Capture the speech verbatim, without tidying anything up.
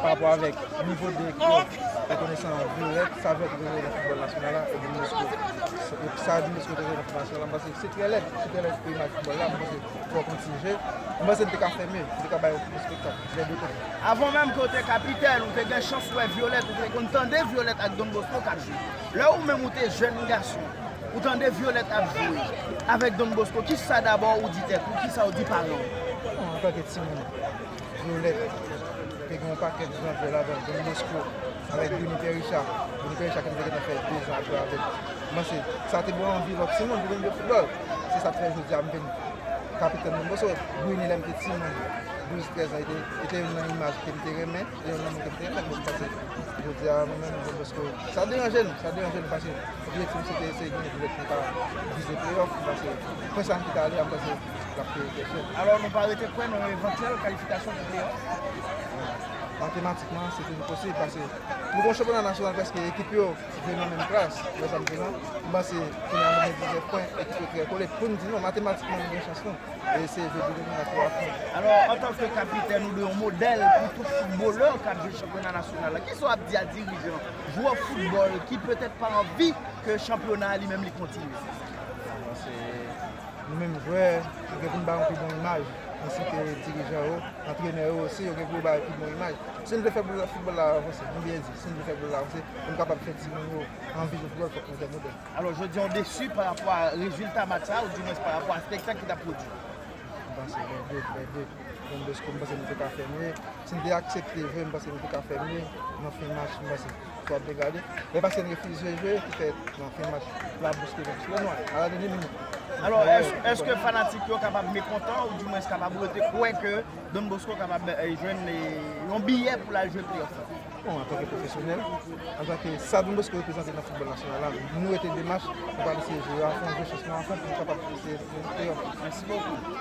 Pa rapò avèk nivo de ekip yo, rekonesan Violèt, sa Violèt te jwe nan foutbòl nasyonal la, e Don Bosco, sa Don Bosco te jwe nan foutbòl nasyonal la, m panse se trè lèd, se trè lèd pou imaj foutbòl la, m panse fò konn ti je, m panse n te ka fè mye, n te ka bay yon pi bon espektak, lè de kote. Avan menm ke w te kapitèn, ou te gen chans wè Violèt, ou te konn tande Violèt ak Don Bosco k ap jwe. Lè ou menm ou te jèn gason, ou tande Violèt ap jwe avèk Don Bosco, kisa dabò ou di tèt ou, kisa ou di paran w? Bon, antanke timoun, Violèt te gen yon pakèt gran jwè ladan l, Don Bosco avèk Bruni Pericha. Bruni Pericha ke m te gentan fè dezan ap jwe avè l. M panse sa te ban anvi lòt timoun pou vin jwe foutbòl. Se sa k fè jodi a m vin kapitèn Don Bosco. Bruni, lè m te timoun, douz, trèz an, li te, li te youn nan imaj ke m te renmen, li te youn nan moun ke m te renmen. Bon, m panse jodi a mwen menm Don Bosco, sa deranje nou, sa deranje nou paske objektif m se te eseye gagner pou nou ka vize playoff, paske pwen sa n kite ale a, m panse l ap peye trè chè. Alò, nou pa rete kwè nan yon evantyèl kalifikasyon pou playoff? Matematikman, se toujou posib, paske nou gen yon chanpyona nasyonal, prèske ekip yo jwe nan menm klas, lè sa m di non, m panse kounye a nou gen diznèf pwen, ekip yo trè kole. Pou n di non, matematikman, nou gen chans nou. E se jodi nou nan twa pwen. Alò, antanke kapitèn ou de yon modèl pou tout foutbolè k ap jwe chanpyona nasyonal la, kisa w ap di a dirijan, jwè foutbòl ki petèt pa anvi ke chanpyona a li menm li kontinye? Bon, se nou menm jwè, nou gen pou n bay yon pi bon imaj, ansi ke dirijan yo, antrenè yo osi, yo gen pou yo bay pi bon imaj. Si n vle fè foutbòl la avanse, nou byen di, si n vle fè foutbòl la avanse, pou n kapab fè timoun yo anvi jwe foutbòl, fòk nou fè modèl. Alò, jodi a, w desi pa rapò a rezilta match sa, oudimwens pa rapò a espektak ki t ap pwodui? M panse lè de, lè de. Don Bosco, m panse nou te ka fè mye. Si n te aksepte jwe, m panse nou te ka fè mye. Nan fen match, m panse swa ap degade. Men paske n refize jwe, ki fè nan fen match, la bouske, bouske nwa. Aladani minit. Alò, èske, èske fanatik yo kapab mekontan, oudimwens kapab rete kwè ke Don Bosco kapab, eh, jwenn, eh, yon biyè pou l al jwe playoff la? Bon, antanke pwofesyonèl, antanke sa Don Bosco reprezante nan foutbòl nasyonal la, nou rete de match, nou pral eseye jwe yo afon, jwe chans nou afon pou nou kapab eseye jwe playoff. Mèsi bokou.